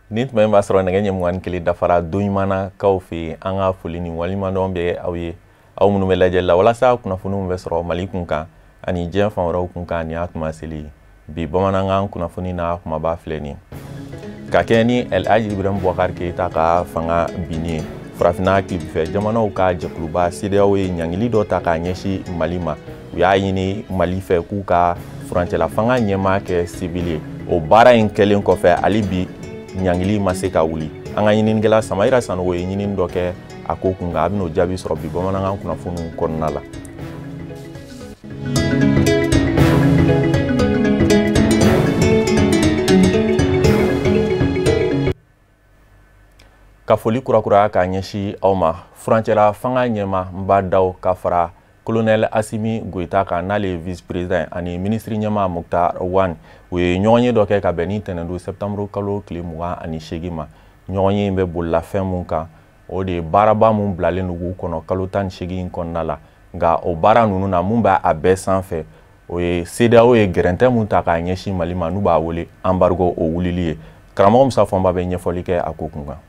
Nin tuma in b'a sɔrɔ nɛgɛ ɲɛ 21 dafara don ɲuman na kaw fɛ yen. An ka foli ni waleɲumandɔn bɛ aw ye, aw minnu bɛ lajɛli la walasa kunnafoniw bɛ sɔrɔ Mali kun kan ani diɲɛ fan wɛrɛw kun kan. Nin y'a tuma seli ye. Bi bamanankan kunnafoni n'a kumaba filɛ nin ye. Ka kɛɲɛ ni El Hadji Ibrahim Boubacar Keita ka fanga binni ye, farafinna tilebinfɛ jamanaw ka jɛkuluba CEDEAO ye ɲangili dɔ ta k'a ɲɛsin Mali ma. U y'a ɲini Mali fɛ k'u ka furancɛla fanga ɲɛmaa kɛ sivili ye. O baara in kɛlen kɔfɛ, hali bi ɲangili ma se ka wuli. An ka ɲininikɛla Samayira Sanogo ye ɲinini dɔ kɛ a ko kun kan, a bɛn'o jaabi sɔrɔ bi bamanankan kunnafoniw kɔnɔna la. Ka foli kurakuraya k'a ɲɛsin aw ma, furancɛla fanga ɲɛma Nba Daw ka fara colonel Assimi Goïta kan, n'ale ye vice président, ani ministre ɲɛma Moctar Ouane, u ye ɲɔgɔnye dɔ kɛ ka bɛn ni tɛnɛndon septembre kalo tile 28 ma. Ɲɔgɔnye in bɛ bolila fɛn mun kan, o de ye baaraba mun bilalen don k'u kɔnɔ kalo 18 in kɔnɔna la. Nka o baara ninnu na, mun b'a a bɛɛ sanfɛ, o ye CEDEAO ye gɛrɛntɛ mun ta k'a ɲɛsin Mali ma, n'u b'a wele embargo, o wulili ye. Karamɔgɔ Musa Fɔnba bɛ ɲɛfɔli kɛ a ko kun kan.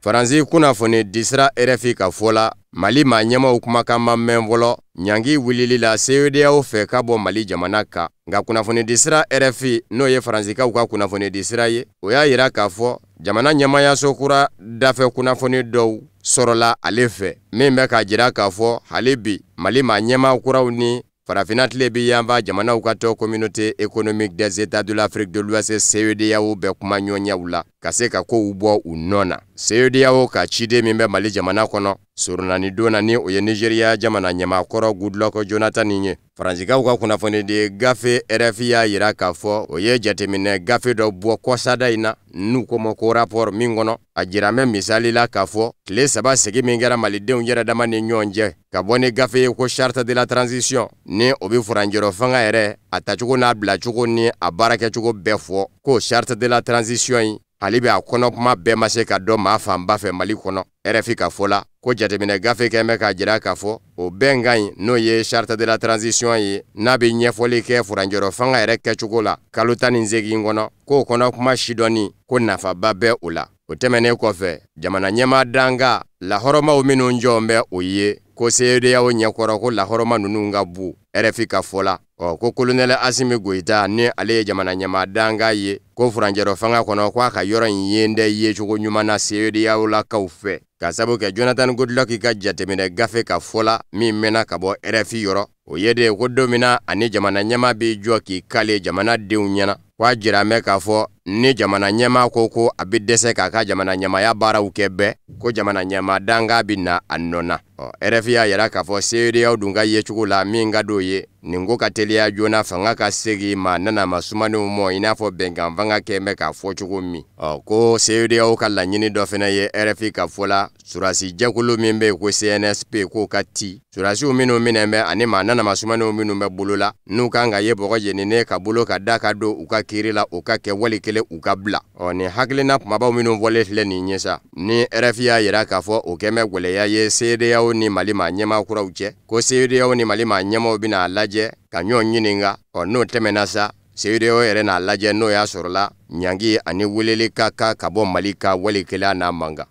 Faransi kunnafoni disira RFI ka fɔ la, Mali maa ɲɛmaw kumakan ma mɛn fɔlɔ ɲangi wulili la CEDEAO fɛ ka bɔ Mali jamana kan. Nka kunnafoni disira RFI, n'o ye Faransikaw ka kunnafoni disira ye, o y'a yira k'a fɔ jamana ɲɛmayaso kura dafɛ kunnafoni dɔw sɔrɔla ale fɛ, min bɛ k'a jira k'a fɔ hali bi Mali maa ɲɛmaa kuraw ni Farafinna tile bi yanfa jamanaw ka tɔn Communauté économique des États de l'Afrique de l'Ouest CEDEAO bɛ kuma ɲɔgɔnyaw la ka se ka kow bɔ u nɔ na. CEDEAO ka ciden min bɛ Mali jamana kɔnɔ surunani don na, ni o ye Nigeria jamana ɲɛmaakɔrɔ Goodluck Jonathan ye. Faransikaw ka kunnafonidi gafe RFI y'a yira k'a fɔ o ye jateminɛ gafe dɔ bɔ kɔsada in na, n'u ko ma ko rapport, min kɔnɔ a jira bɛ misali la k'a fɔ tile 3 segi min kɛra malidenw yɛrɛ dama ni ɲɔgɔn cɛ ka bɔ ni gafe ye ko charte de la transition, ni o bɛ furancɛrɔ fanga yɛrɛ a tacogo n'a bilacogo ni a baarakɛcogo bɛɛ fɔ, ko charte de la transition in hali bi a kɔnɔ kuma bɛɛ ma se ka dɔn maa fanba fɛ Mali kɔnɔ. RFI ka fɔ la ko jateminɛ gafe kɛ bɛ k'a jira k'a fɔ o bɛnkan in, n'o ye charte de la transition ye, n'a bɛ ɲɛfɔli kɛ furancɛrɔ fanga yɛrɛ kɛcogo la kalo 18 kɔnɔ, k'o kɔnɔ kuma sidɔnni ko nafaba bɛ o la. O tɛmɛnen kɔfɛ, jamana ɲɛmaa danka lahɔrɔmaw minnu jɔn bɛ o ye ko CEDEAO ɲɛkɔrɔ, ko lahɔrɔma ninnu ka bu. RFI ka fɔ la, ɔ ko colonel Assimi Goïta, ni ale ye jamana ɲɛmaa danka ye, ko furancɛrɔ fanga kɔnɔ, ko a ka yɔrɔ in yen dɛ yecogo ɲuman na CEDEAO lakaw fɛ, ka sabu kɛ Jonathan Goodluck ka jateminɛ gafe ka fɔ la min mɛnna ka bɔ RFI yɔrɔ, o ye de ko don min na ani jamana ɲɛmaa b'i jɔ k'i kale jamana denw ɲɛna, k'a jira mɛn k'a fɔ ni jamana ɲɛmaa ko ko a bɛ dɛsɛ k'a ka jamana ɲɛmaaya baaraw kɛ bɛɛ, ko jamana ɲɛmaa danka bɛ na a nɔ na. Ɔ RFI y'a yira k'a fɔ CEDEAO dun ka yecogo la, min ka d'o ye nin ko ka teliya joona, fanga ka segin maa nana ma sumanenw mɔ i n'a fɔ bɛnkan fanga kɛ bɛ k'a fɔ cogo min. Ɔ ko CEDEAO ka laɲini dɔ fana ye, RFI ka fɔ la, surasi jɛkulu min bɛ yen ko CNSP, k'o ka ci surasiw minnu minɛ bɛ ani maa nana ma sumanenw minnu bɛ bolo la, n'u kan ka ye bɔgɔ jeninen ka bolo ka da ka don u ka kiiri la, o ka kɛ wali kelen u ka bila. Ɔ nin hakilina kumabaw minnu fɔlen filɛ nin ye sa, ni RFI y'a yira k'a fɔ o kɛ bɛ gwɛlɛya ye CEDEAO ni Mali maa ɲɛmaa kuraw cɛ, ko CEDEAO ni Mali maa ɲɛmaaw bɛna a lajɛ ka ɲɔgɔn ɲininka. Ɔ n'o tɛmɛna sa, CEDEAO yɛrɛ n'a lajɛ n'o y'a sɔrɔla ɲangi ani weleli ka kan ka bɔ Mali ka wali kelen n'a man kan.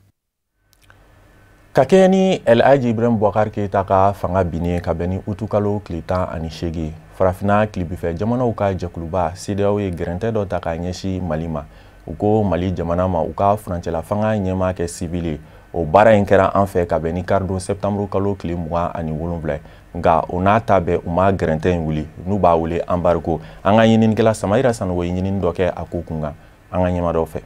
Ka kɛɲɛ ni El Hadji Ibrahim Boubacar Keita ka fanga binni ye ka bɛn ni utukalo tile 18, farafinna tilebinfɛ jamanaw ka jɛkuluba CEDEAO ye gɛrɛntɛ dɔ ta k'a ɲɛsin Mali ma. U ko Mali jamana ma u ka furancɛla fanga ɲɛmaa kɛ sivili ye. O baara in kɛra an fɛ ka bɛn ni karidon septembre kalo tile 27. Nka o n'a ta bɛɛ, u ma gɛrɛntɛ in wuli, n'u b'a wele embargo. An ka ɲininikɛla Samayira Sanogo ye ɲinini dɔ kɛ a ko kun kan, an ka ɲɛma fɛ.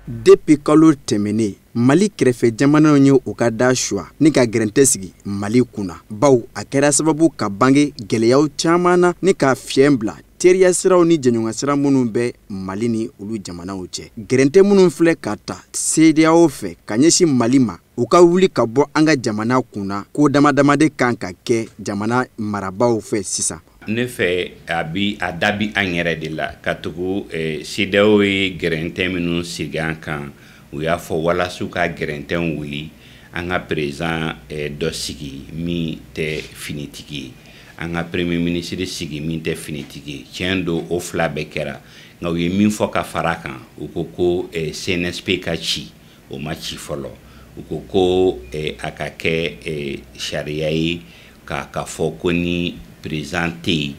Depuis kalo tɛmɛnen, Mali kɛrɛfɛ jamanaw ye u ka da suwa ni ka gɛrɛntɛ sigi Mali kunna, baw a kɛra sababu ka bange gɛlɛyaw caman na ni ka fiɲɛ bila teriya siraw ni jɛɲɔgɔn sira minnu bɛ Mali ni olu jamanaw cɛ. Gɛrɛntɛ minnu filɛ ka ta CEDEAO fɛ ka ɲɛsin Mali ma, u ka wuli ka bɔ an ka jamana kunna, ko dama dama de kan ka kɛ jamana marabaaw fɛ sisan. Ne fɛ, a bi a da bi an yɛrɛ de la, ka tugu CEDEAO ye gɛrɛntɛ minnu sigi an kan. U y'a fɔ walasa ka gɛrɛntɛn wuli, an ka président dɔ sigi min tɛ finitigi ye, an ka premier ministre sigi min tɛ finitigi ye. Tiɲɛ don, o fila bɛɛ kɛra, nka u ye min fɔ ka fara kan, u ko ko CNSP ka ci, o ma ci fɔlɔ. U ko ko a ka kɛ sariya ye k'a fɔ ko ni président tɛ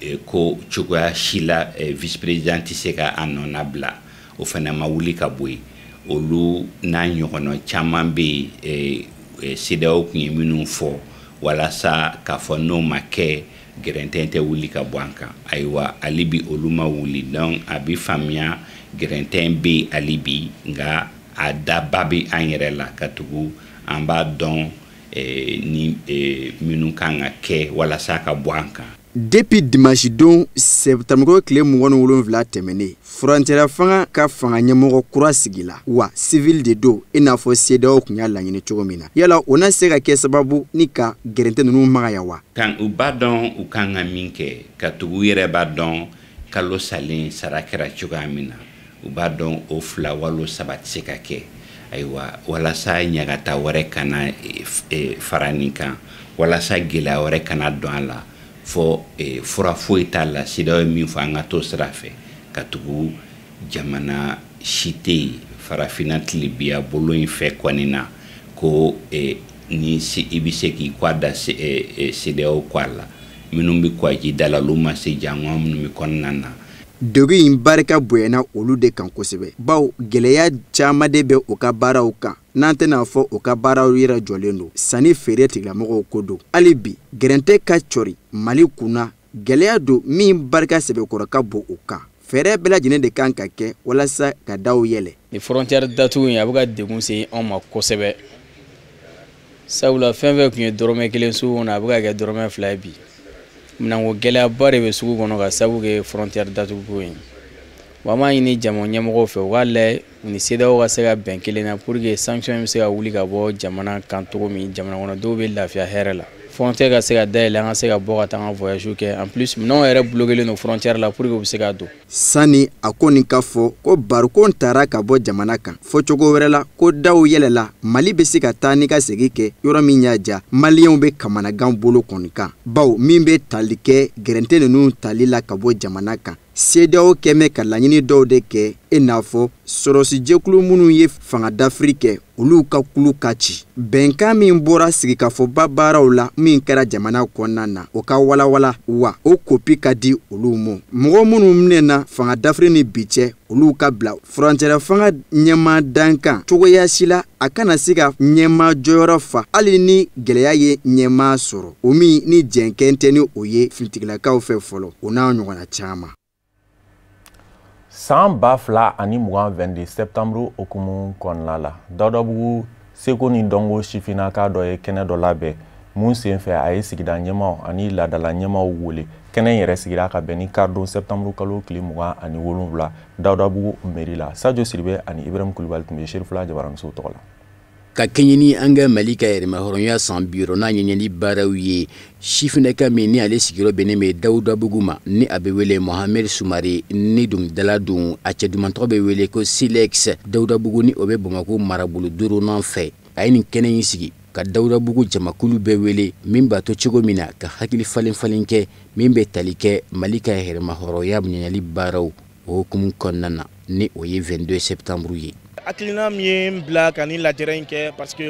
yen, ko cogoya si la vice président tɛ se ka a nɔ bila. O fana ma wuli ka bɔ yen. Olu n'a ɲɔgɔnna caman bɛ yen, CEDEAO tun ye minnu fɔ walasa k'a fɔ n'o ma kɛ, gɛrɛntɛn tɛ wuli ka bɔ an kan. Ayiwa, hali bi olu ma wuli. Donc a bɛ faamuya, gɛrɛntɛn bɛ yen hali bi, nka a daba bɛ an yɛrɛ la, ka tugu an b'a dɔn ni minnu kan ka kɛ walasa ka bɔ an kan. Depuis dimanche don septembre tile 27 tɛmɛnen, furancɛla fanga ka fanga ɲɛmɔgɔ kura sigila wa, civil de don, i n'a fɔ CEDEAO tun y'a laɲini cogo min na. Yala o na se ka kɛ sababu ni ka gɛrɛntɛ ninnu magaya wa? Kan u b'a dɔn u kan ka min kɛ, ka tugu u yɛrɛ b'a dɔn kalo salen sara kɛra cogoya min na. U b'a dɔn o fila walo saba tɛ se ka kɛ. Ayiwa, walasa ɲagata wɛrɛ kana fara nin kan, walasa gɛlɛya wɛrɛ kana don a la, fɔ fura foyi t'a la. CEDEAO ye min fɔ, an ka t'o sira fɛ, ka tugu jamana si tɛ yen farafinna tilebiya bolo in fɛ kɔni na ko ni i bɛ se k'i kɔ da CEDEAO kɔ a la. Minnu bɛ kɔji da la, olu ma se jango minnu bɛ kɔnɔna na. Degun in barika bonyana olu de kan kosɛbɛ, bawo gɛlɛya caman de bɛ u ka baaraw kan, n'an tɛna fɔ u ka baaraw yɛrɛ jɔlen don sanni feere tigilamɔgɔw ko don. Hali bi gɛrɛntɛ ka cɔri Mali kunna, gɛlɛya don min barika sɛbɛkɔrɔ ka bon u kan. Fɛɛrɛ bɛɛ lajɛlen de kan ka kɛ walasa ka daw yɛlɛ. Ni frontière datugu in, a bɛ ka degun se anw ma kosɛbɛ, sabula fɛn fɛn tun ye dɔrɔmɛ kelen sugu kɔnɔ, a bɛ ka kɛ dɔrɔmɛ 2 ye bi. Minɛnko gɛlɛyaba de bɛ sugu kɔnɔ ka sababu kɛ frontière datuguko ye. Wa an b'a ɲini jama ɲɛmɔgɔw fɛ, u k'a lajɛ u ni CEDEAO ka se ka bɛn kelen na pour que sanction bɛ se ka wuli ka bɔ jamana kan cogo min, jamana kɔnɔdenw bɛ lafiya hɛrɛ la. Frontière ka se ka dayɛlɛ, an ka se ka bɔ ka taa an ka voyage kɛ. En plus, minɛnw yɛrɛ bloqué don frontière la pour que u bɛ se ka don. Sani a ko nin ka fɔ ko barikon taara ka bɔ jamana kan, fɔ cogo wɛrɛ la ko daw yɛlɛla, Mali bɛ se ka taa ni ka segin kɛ yɔrɔ min y'a ja, maliyɛnw bɛ kamanagan bolo kɔni kan, bawo min bɛ tali kɛ gɛrɛntɛ ninnu tali la ka bɔ jamana kan, CEDEAO kɛmɛ ka laɲini dɔw de kɛ, i n'a fɔ sɔrɔsijɛkulu minnu ye fanga dafiri kɛ, olu ka kulu ka ci. Bɛnkan min bɔra sigikafɔba baaraw la min kɛra jamana kɔnɔna na, o ka walawala wa o kopi ka di olu ma. Mɔgɔ minnu minɛna fanga dafiri ni bi cɛ, olu ka bila. Furancɛla fanga ɲɛmaa dankan cogoya si la a kana se ka ɲɛmaa jɔyɔrɔ fa, hali ni gɛlɛya ye ɲɛmaa sɔrɔ, o min ni jɛnkɛn tɛ ni o ye finitigilakaw fɛ fɔlɔ, o n'a ɲɔgɔnna caman. San 2020, 22 septembre hukumu kɔnɔna la, Dawudabugu seko ni dɔnko sifinnaka dɔ ye kɛnɛ dɔ labɛn mun senfɛ a ye sigida ɲɛmaw ani laadala ɲɛmaw wele. Kɛnɛ in yɛrɛ sigira ka bɛn ni karidon septembre kalo tile 27, Dawudabugu mairie la. Sadio Sidibe ani Ibrahim Kulibali tun bɛ Serifula jabaramusow tɔgɔ la. Ka kɛɲɛ ni an ka Mali ka yɛrɛmahɔrɔnya san 60 ɲɛɲɛli baaraw ye, sifinnaka min ni ale sigiyɔrɔ bɛnnen bɛ Dawudabugu ma, ni a bɛ wele Mohamed Sumare, ni dɔnkilidala don, a cɛ duman tɔgɔ bɛ wele ko Silex, Dawudabugu ni o bɛ Bamakɔ marabolo duurunan fɛ, a ye nin kɛnɛ in sigi ka Dawudabugu jamakulu bɛɛ wele, min b'a to cogo min na ka hakili falen falen kɛ min bɛ tali kɛ Mali ka yɛrɛmahɔrɔnya ɲɛɲɛli baaraw o hukumu kɔnɔna na, ni o ye 22 septembre ye. Hakilina min ye n bila ka nin lajɛrɛ in kɛ, parce que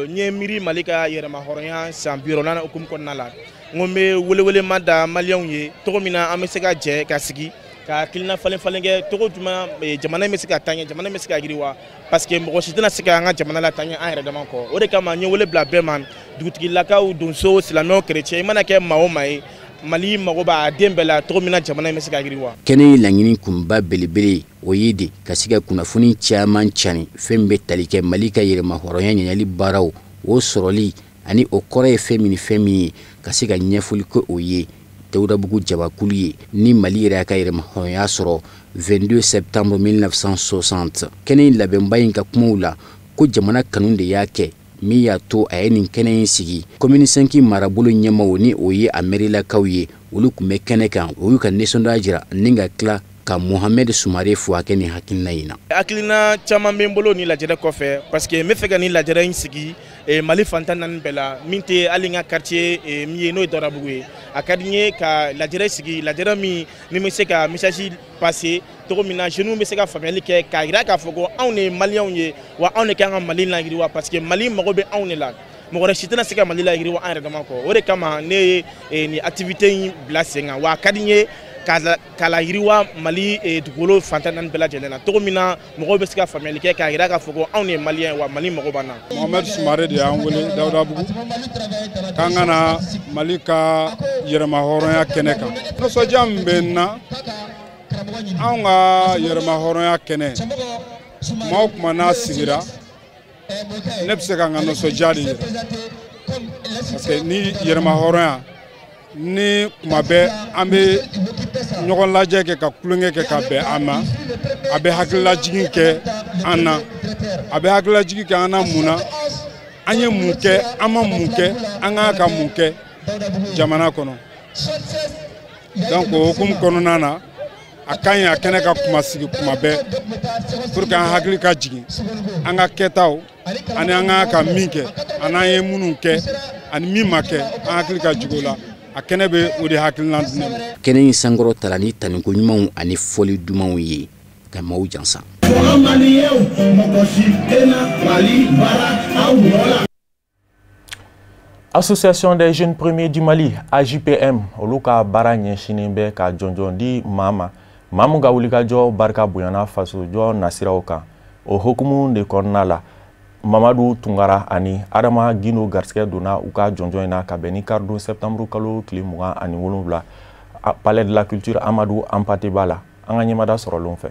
n ye miiri Mali ka yɛrɛmahɔrɔnya san 60 hukumu kɔnɔna la, n ko n bɛ welewelema da maliyɛnw ye cogo min na an bɛ se ka jɛ ka sigi ka hakilina falen falen kɛ cogo jumɛn jamana in bɛ se ka taa ɲɛ, jamana in bɛ se ka yiriwa, parce que mɔgɔ si tɛna se ka an ka jamana lataa ɲɛ an yɛrɛ dama kɔ. O de kama n ye wele bila bɛɛ ma, dugutigilakaw, donso, silamɛw, chrétien, i mana kɛ maa o maa ye, Mali mago b'a den bɛɛ la cogo min na jamana in bɛ se ka yiriwa. Kɛnɛ in laɲini kunba belebele o ye de ka se ka kunnafoni caman cani fɛn bɛ tali kɛ Mali ka yɛrɛmahɔrɔnya ɲɛɲɛli baaraw o sɔrɔli ani o kɔrɔ ye fɛn min ni fɛn min ye, ka se ka ɲɛfɔli kɛ o ye Dawudabugu jabakulu ye ni Mali yɛrɛ ka yɛrɛmahɔrɔnya sɔrɔ 22 septembre 1960. Kɛnɛ in labɛnba in ka kumaw la ko jamana kanu de y'a kɛ min y'a to a ye nin kɛnɛ in sigi. Commune 5 marabolo ɲɛmaw ni o ye a mɛrilakaw ye, olu tun bɛ kɛnɛ kan, o y'u ka nisɔndiya jira ni ka tila Ka Mohamed Sumare fo a kɛ nin hakilina in na. Hakilina caman bɛ n bolo ni lajɛrɛ kɔfɛ, parce que n bɛ fɛ ka nin lajɛrɛ in sigi Mali fan 14 bɛɛ la, min tɛ hali n ka quartier min ye, n'o ye Dawudabugu ye. A ka di n ye ka lajɛrɛ sigi, lajɛrɛ min ni bɛ se ka message passer cogo min na jeunes bɛ se ka faamuyali kɛ, k'a jira k'a fɔ ko anw de ye maliyɛnw ye, wa anw de kan ka Mali layiriwa, parce que Mali mago bɛ anw de la. Mɔgɔ wɛrɛ si tɛna se ka Mali layiriwa an yɛrɛ dama kɔ. O de kama ne ye nin activité in bila sen kan, wa a ka di n ye k'a layiriwa Mali dugukolo fan 14 bɛɛ lajɛlen na, cogo min na mɔgɔw bɛ se ka faamuyali kɛ, k'a jira k'a fɔ ko anw de ye maliyɛn, wa Mali mago b'an na. Mohamed Sumare de y'an wele Dawudabugu k'an ka na Mali ka yɛrɛmahɔrɔnya kɛnɛ kan. Nisɔndiya min bɛ n na, anw ka yɛrɛmahɔrɔnya kɛnɛ, kuma o kuma n'a sigira, ne bɛ se ka n ka nisɔndiya de yira, parce que ni yɛrɛmahɔrɔnya ni kuma bɛɛ an bɛ ɲɔgɔn lajɛ kɛ, ka tulonkɛ kɛ ka bɛn an ma, a bɛ hakililajigin kɛ an na, a bɛ hakililajigin kɛ an na mun na, an ye mun kɛ, an ma mun kɛ, an kan ka mun kɛ jamana kɔnɔ. Donc o hukumu kɔnɔna na, a ka ɲi a kɛnɛ ka kuma sigi kuma bɛɛ, pour que an hakili ka jigin an ka kɛtaw ani an kan ka min kɛ, ani an ye minnu kɛ ani min ma kɛ, an hakili ka jigin o la. A kɛnɛ bɛ o de hakilina di ne ma. Kɛnɛ in sankɔrɔ tala ni taniko ɲumanw ani fɔli dumanw ye ka maaw jansa. Association des jeunes premiers du Mali, AJPM, olu ka baara ɲɛsinnen bɛ ka jɔnjɔn di maa ma, maa min ka wulikajɔ barika bonyana fasojɔ nasiraw kan. O hukumu de kɔnɔna la, Mamadu Tunkara ani Adama Gindo garisɛgɛ donna u ka jɔnjɔn in na ka bɛn ni karidon septembre kalo tile 27, Palais de la Culture Amadu Hampâté Bâ la. An ka ɲɛmada sɔrɔlenw fɛ.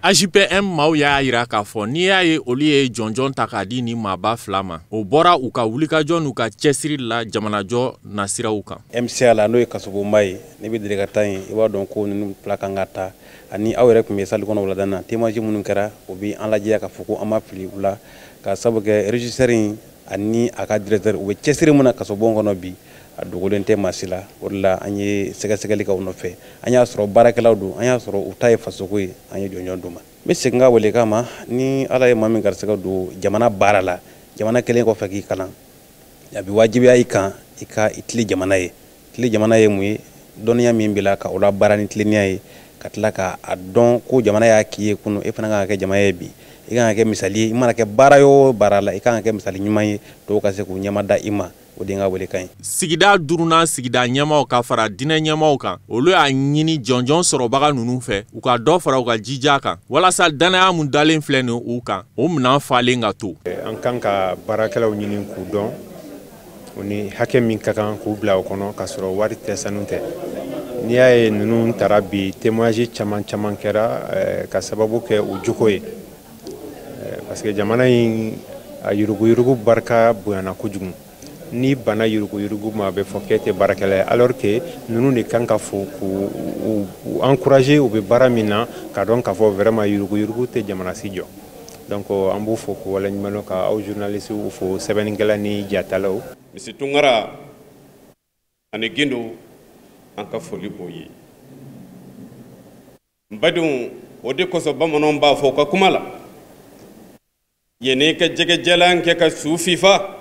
AJPM maaw y'a jira k'a fɔ n'i y'a ye olu ye jɔnjɔn ta k'a di ni maaba fila ma, o bɔra u ka wulikajɔ n'u ka cɛsiri la jamanajɔ nasiraw kan. MCA la, n'o ye kasobonba ye, ne bɛ deli ka taa yen, i b'a dɔn ko ninnu fila kan ka ta, ani aw yɛrɛ tun bɛ salle kɔnɔ wulada na, témoignage minnu kɛra, o bɛ an lajɛya k'a fɔ ko an ma fili u la, ka sabu kɛ régisseur in ani a ka directeur, u bɛ cɛsiri min na kasobon kɔnɔ bi, a dogolen tɛ maa si la. O de la an ye sɛgɛsɛgɛli kɛ u nɔfɛ, an y'a sɔrɔ baarakɛlaw don, an y'a sɔrɔ u ta ye fasoko ye, an ye jɔnjɔn d'u ma. N bɛ segin ka welekan ma, ni Ala ye maa min garisɛgɛ don jamana baara la, jamana kelen kɔfɛ k'i kalan, a bɛ wajibiya i kan i ka i tilen jamana ye. Tilen jamana ye mun ye? Dɔnniya min b'i la ka o la baara ni tilennenya ye, ka tila k'a dɔn ko jamana y'a k'i ye kunun, e fana kan ka kɛ jamana ye bi. I kan ka kɛ misali ye, i mana kɛ baara o baara la, i kan ka kɛ misali ɲuman ye, dɔw ka se k'u ɲɛma da i ma. O de ka welekan ye. Sigida duurunan sigida ɲɛmaaw ka fara diinɛ ɲɛmaaw kan, olu y'a ɲini jɔnjɔn sɔrɔbaga ninnu fɛ u ka dɔ fara u ka jija kan, walasa danaya mun dalen filɛ nin u kan, o minɛn falen ka to. An kan ka baarakɛlaw ɲini k'u dɔn, u ni hakɛ min ka kan k'u bila o kɔnɔ, k'a sɔrɔ wari tɛ, sanu tɛ. N'i y'a ye ninnu taara bi, témoignage caman caman kɛra ka sababu kɛ u jogo ye, parce que jamana in a yuruguyurugu barika bonyana kojugu. Ni bana yuruguyurugu ma, a bɛ fɔ k'e tɛ baarakɛla ye, alors que ninnu de kan ka fo k'u encourager u bɛ baara min na, k'a dɔn k'a fɔ vraiment yuruguyurugu tɛ jamana si jɔ. Donc an b'u fo k'u waleɲuman dɔn, ka aw journalistes fo, sɛbɛnnikɛla ni jatalaw. Monsieur Tunkara ani Gindo, an ka foli b'o ye. N badenw, o de kosɔn bamananw b'a fɔ u ka kuma la, yanni i ka jɛgɛjalan kɛ ka su fifa,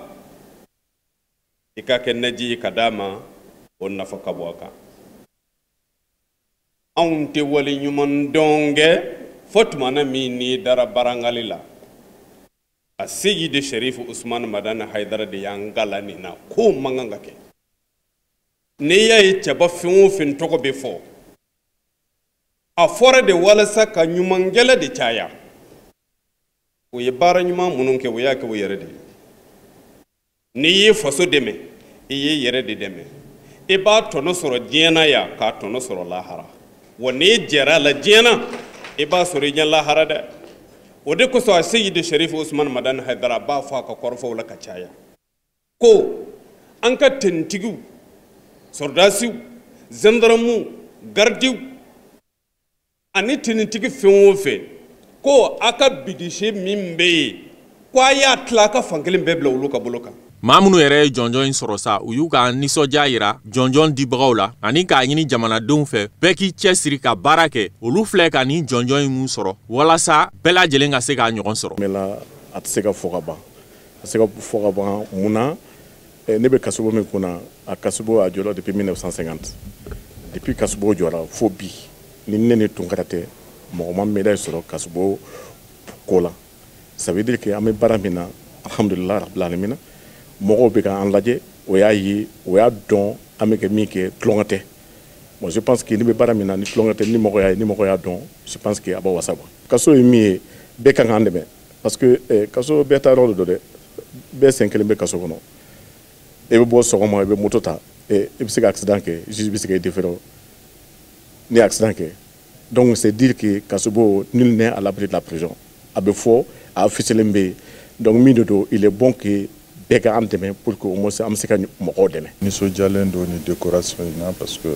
i ka kɛ naji ye ka d'a ma, o nafa ka bon a kan. Anw tɛ wale ɲuman dɔn kɛ fo tuma na min n'i dara barangali la. A Seyidi Sherifu Usumani Madani Hayidara de y'an kalan nin na, ko man kan ka kɛ. N'i y'a ye cɛba fɛn o fɛn tɔgɔ bɛ fɔ, a fɔra de walasa ka ɲumankɛla de caya. O ye baara ɲuman minnu kɛ, o y'a kɛ o yɛrɛ de ye. N'i ye faso dɛmɛ, i ye yɛrɛ de dɛmɛ. I b'a tɔnɔ sɔrɔ diɲɛ na yan, k'a tɔnɔ sɔrɔ lahara. Wa n'i jɛra a la diɲɛ na, i b'a sɔrɔ i ɲɛ lahara dɛ. O de kosɔn a Seyidi Sherifu Usumani Madani Hayidara b'a fɔ a ka kɔrɔfɔw la ka caya ko an ka tenitigiw, sɔrɔdasiw, zandaramuw, garidiw ani tenitigi fɛn o fɛn, ko a ka bidise min bɛ yen, ko a y'a tila a ka fankelen bɛɛ bila olu ka bolo kan. Maa minnu yɛrɛ ye jɔnjɔn in sɔrɔ sa, u y'u ka nisɔndiya yira jɔnjɔn dibagaw la ani k'a ɲini jamanadenw fɛ bɛɛ k'i cɛsiri ka baara kɛ. Olu filɛ ka nin jɔnjɔn in mun sɔrɔ walasa bɛɛ lajɛlen ka se k'a ɲɔgɔn sɔrɔ. A tɛ se ka fɔ ka ban, a tɛ se ka fɔ ka ban. Mun na? Ne bɛ kasobo min kunna, a kasobo a jɔra depuis 1950. Depuis kasobo jɔra fo bi, ni ne ni Tunkara tɛ, mɔgɔ ma médaille sɔrɔ kasobo ko la. Ça veut dire que an bɛ baara min na, alhamdulilah rabbil alamin, mɔgɔw bɛ k'an lajɛ, o y'a ye, o y'a dɔn an bɛ kɛ min kɛ, tulonkɛ tɛ. Bon, je pense que ni bɛ baara min na, ni tulonkɛ tɛ, ni mɔgɔ y'a ye, ni mɔgɔ y'a dɔn, je pense que a b'a wasa quoi. Kaso ye min ye, bɛɛ kan k'an dɛmɛ, parce que kaso bɛɛ ta yɔrɔ de don dɛ. Bɛɛ sen kelen bɛ kaso kɔnɔ. E bɛ bɔ sɔgɔma, i bɛ moto ta, i bɛ se ka accident kɛ, juge bɛ se k'e déférer ni ye accident kɛ. Donc c'est dire que kasobo, nul n'est à l'abri de la prison. A bɛ fɔ, a officiel bɛ yen. Donc min de don, il est bon que bɛɛ ka an dɛmɛ pour que au moins an bɛ se ka mɔgɔw dɛmɛ. Nisɔndiyalen don ni décoration in na, parce que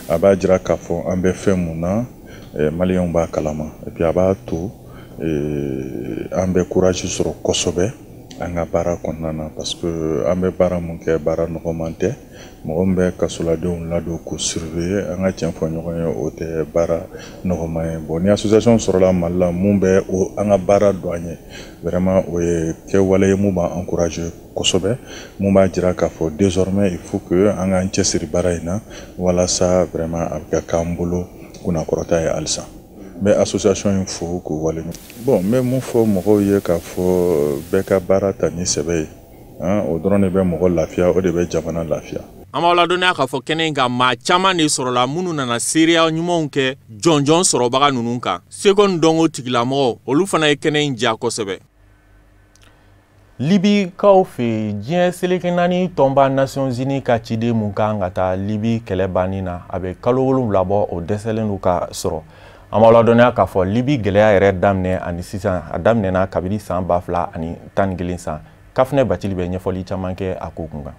a b'a jira k'a fɔ an bɛ fɛn mun na, maliyɛnw b'a kalama, et puis a b'a to an bɛ courage sɔrɔ kosɛbɛ an ka baara kɔnɔna na, parce que an bɛ baara mun kɛ, baara nɔgɔman tɛ. Mɔgɔ min bɛ kasoladenw ladon k'u surveiller, an ka tiɲɛ fɔ ɲɔgɔn ye, o tɛ baara nɔgɔman ye. Bon, ni association sɔrɔla Mali la mun bɛ o an ka baara don an ye, vraiment o ye kɛwale ye mun b'an encourager kosɛbɛ, mun b'a jira k'a fɔ désormais il faut que an k'an cɛsiri baara in na, walasa vraiment a bɛ ka k'an bolo kunnakɔrɔta ye halisa. N bɛ association in fo k'u waleɲuman. Bon, n bɛ mun fɔ mɔgɔw ye? K'a fɔ bɛɛ ka baara ta ni sɛbɛ ye, o dɔrɔn de bɛ mɔgɔ lafiya, o de bɛ jamana lafiya. An b'aw ladɔnniya k'a fɔ kɛnɛ in kan, maa caman de sɔrɔla minnu nana seereya ɲumanw kɛ jɔnjɔn sɔrɔbaga ninnu kan. Seko ni dɔnko tigilamɔgɔw, olu fana ye kɛnɛ in diya kosɛbɛ. Libikaw fɛ yen, diɲɛ seleke naani tɔnba Nations Unies ka ciden mun kan ka taa Libi kɛlɛ banni na, a bɛ kalo 7 bɔ, o dɛsɛlen don ka sɔrɔ. An b'aw ladɔnniya k'a fɔ Libi gɛlɛya yɛrɛ daminɛ ani sisan, a daminɛna kabini san 2011 san. Kafunɛ Bacili bɛ ɲɛfɔli caman kɛ a ko kun kan.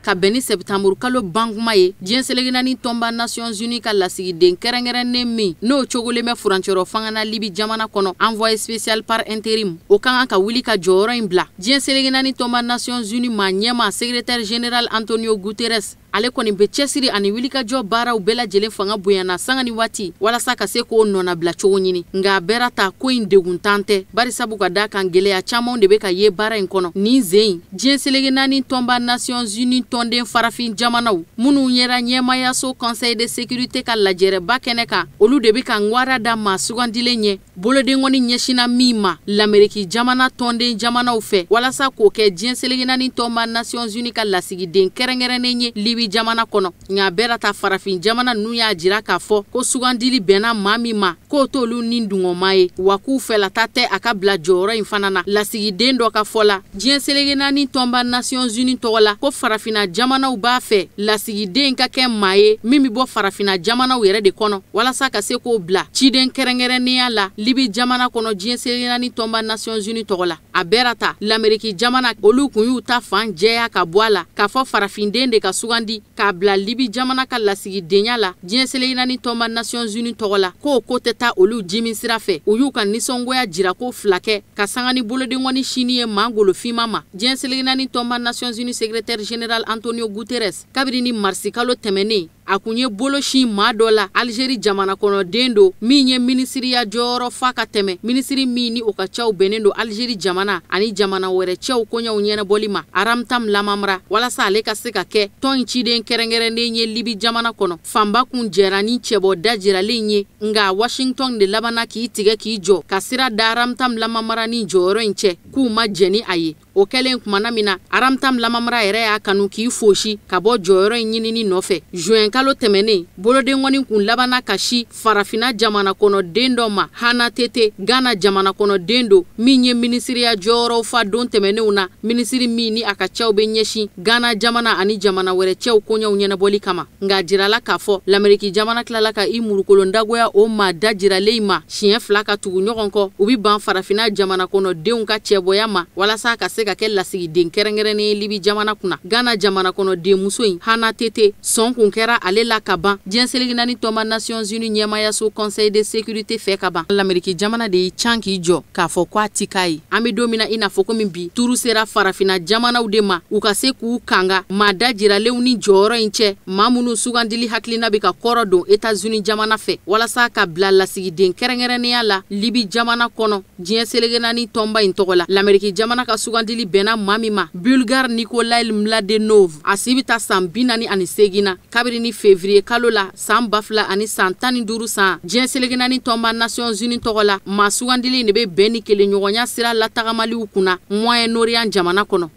Ka bɛn ni sɛtanburu kalo bankuma ye, diɲɛ seleke naani tɔnba Nations Unies ka lasigiden kɛrɛnkɛrɛnnen min n'o cogolen bɛ furancɛrɔ fanga na Libi jamana kɔnɔ, envoyé spécial par intérim, o ka kan ka wuli ka jɔyɔrɔ in bila. Diɲɛ seleke naani tɔnba Nations Unies maa ɲɛma, secrétaire général Antonio Guterres, ale kɔni bɛ cɛsiri ani wulikajɔ baaraw bɛɛ lajɛlen fanga bonyana sanga ni waati walasa ka se k'o nɔnabila cogo ɲini. Nka a bɛra ta ko in deguntan tɛ, bari sabu ka da kan gɛlɛya camanw de bɛ ka ye baara in kɔnɔ. Nin zen in, diɲɛ seleke naani tɔnba Nations Unies tɔnden farafin jamanaw minnu yɛrɛ ɲɛmayaso Conseil de sécurité ka lajɛrɛba kɛnɛ kan, olu de bɛ ka ŋwara da maa sugandilen ɲɛ bolodenkɔni ɲɛsinna min ma Lameriki jamana tɔnden jamanaw fɛ, walasa k'o kɛ diɲɛ seleke naani tɔnba Nations Unies ka lasigiden kɛrɛnkɛrɛnnen ye Libi jamana kɔnɔ. Nka bɛɛ ta farafin jamana ninnu y'a jira k'a fɔ ko sugandili bɛnna maa min ma, k'o t'olu ni dungɔma ye, wa k'u fɛlata tɛ a ka bila jɔyɔrɔ in fana na. Lasigiden dɔ ka fɔ la diɲɛ seleke naani tɔnba Nations Unies tɔgɔ la, ko farafinna jamanaw b'a fɛ lasigiden ka kɛ maa ye min bɛ bɔ farafinna jamanaw yɛrɛ de kɔnɔ, walasa ka se k'o bila ciden kɛrɛnkɛrɛnnenya la Libi jamana kɔnɔ diɲɛ seleke naani tɔnba Nations Unies tɔgɔ la. A bɛɛ ta Lameriki jamana, olu kun y'u ta fan jɛya ka bɔ a la k'a fɔ farafinden de ka sugandi k'a bila Libi jamana ka lasigidenya la diɲɛ seleke naani tɔnba Nations Unies tɔgɔ la, k'o ko tɛ taa olu jimi sira fɛ. U y'u ka nisɔngoya jira ko fila kɛ ka sanga ni bolodenkɔni sini ye maa golofinma ma. Diɲɛ seleke naani tɔnba Nations Unies secrétaire général Antonio Guterres, kabini ni marisi kalo tɛmɛnen, a kun ye bolo sin maa dɔ la, Algérie jamana kɔnɔden don min ye minisiriya jɔyɔrɔ fa ka tɛmɛ, minisiri min ni o ka cɛw bɛnnen don Algérie jamana ani jamana wɛrɛ cɛw koɲɛw ɲɛnabɔli ma, Ramtam Lamamra, walasa ale ka se ka kɛ tɔn in ciden kɛrɛnkɛrɛnnen ye Libi jamana kɔnɔ. Fanba kun jɛra ni cɛbɔ dajiralen ye, nka Washington de labanna k'i tigɛ k'i jɔ ka sira da Ramtam Lamamra ni jɔyɔrɔ in cɛ, k'u ma jɛn ni a ye. O kɛlen kumana min na, Ramtam Lamamra yɛrɛ y'a kanu k'i fosi ka bɔ jɔyɔrɔ in ɲinini nɔfɛ. Juin kalo tɛmɛnen, bolodenkɔni kun labanna ka si farafinna jamana kɔnɔden dɔ ma, Hana Tete, Ghana jamana kɔnɔden don min ye minisiriya jɔyɔrɔw fa don tɛmɛnenw na, minisiri min ni a ka cɛw bɛ ɲɛsin Ghana jamana ani jamana wɛrɛ cɛw koɲɛw ɲɛnabɔli kama. Nka jirala k'a fɔ Lameriki jamana tilala ka i murukolon dagoya o maa dajiralen ma siɲɛ 2 ka tugu ɲɔgɔn kɔ. U bɛ ban farafinna jamana kɔnɔdenw ka cɛbɔya ma walasa ka se ka kɛ lasigiden kɛrɛnkɛrɛnnen ye Libi jamana kunna. Ghana jamana kɔnɔden muso in, Hana Tete, sɔn kun kɛra ale la ka ban diɲɛ seleke naani tɔnba Nations Unies ɲɛmaayaso Conseil de sécurité fɛ ka ban. Lameriki jamana de y'i can k'i jɔ k'a fɔ ko a ti k'a ye. An bɛ don min na i n'a fɔ komi bi, turu sera farafinna jamanaw de ma u ka se k'u kanga maa dajiralenw ni jɔyɔrɔ in cɛ, maa minnu sugandili hakilina bɛ ka kɔrɔ don États-Unis jamana fɛ walasa ka bila lasigiden kɛrɛnkɛrɛnnenya la Libi jamana kɔnɔ diɲɛ seleke naani tɔnba in tɔgɔ la. Lameriki jamana ka sugandili bɛnna maa min ma, Bulgare Nikolai Mladenov, a si bɛ taa san 48 na kabini ni février kalo la san 2015 san diɲɛ seleke naani tɔnba Nations Unies tɔgɔ la. Maa sugandili de bɛ bɛn ni kelenɲɔgɔnya sira latagamaliw kunna Moyen-Orient jamana kɔnɔ.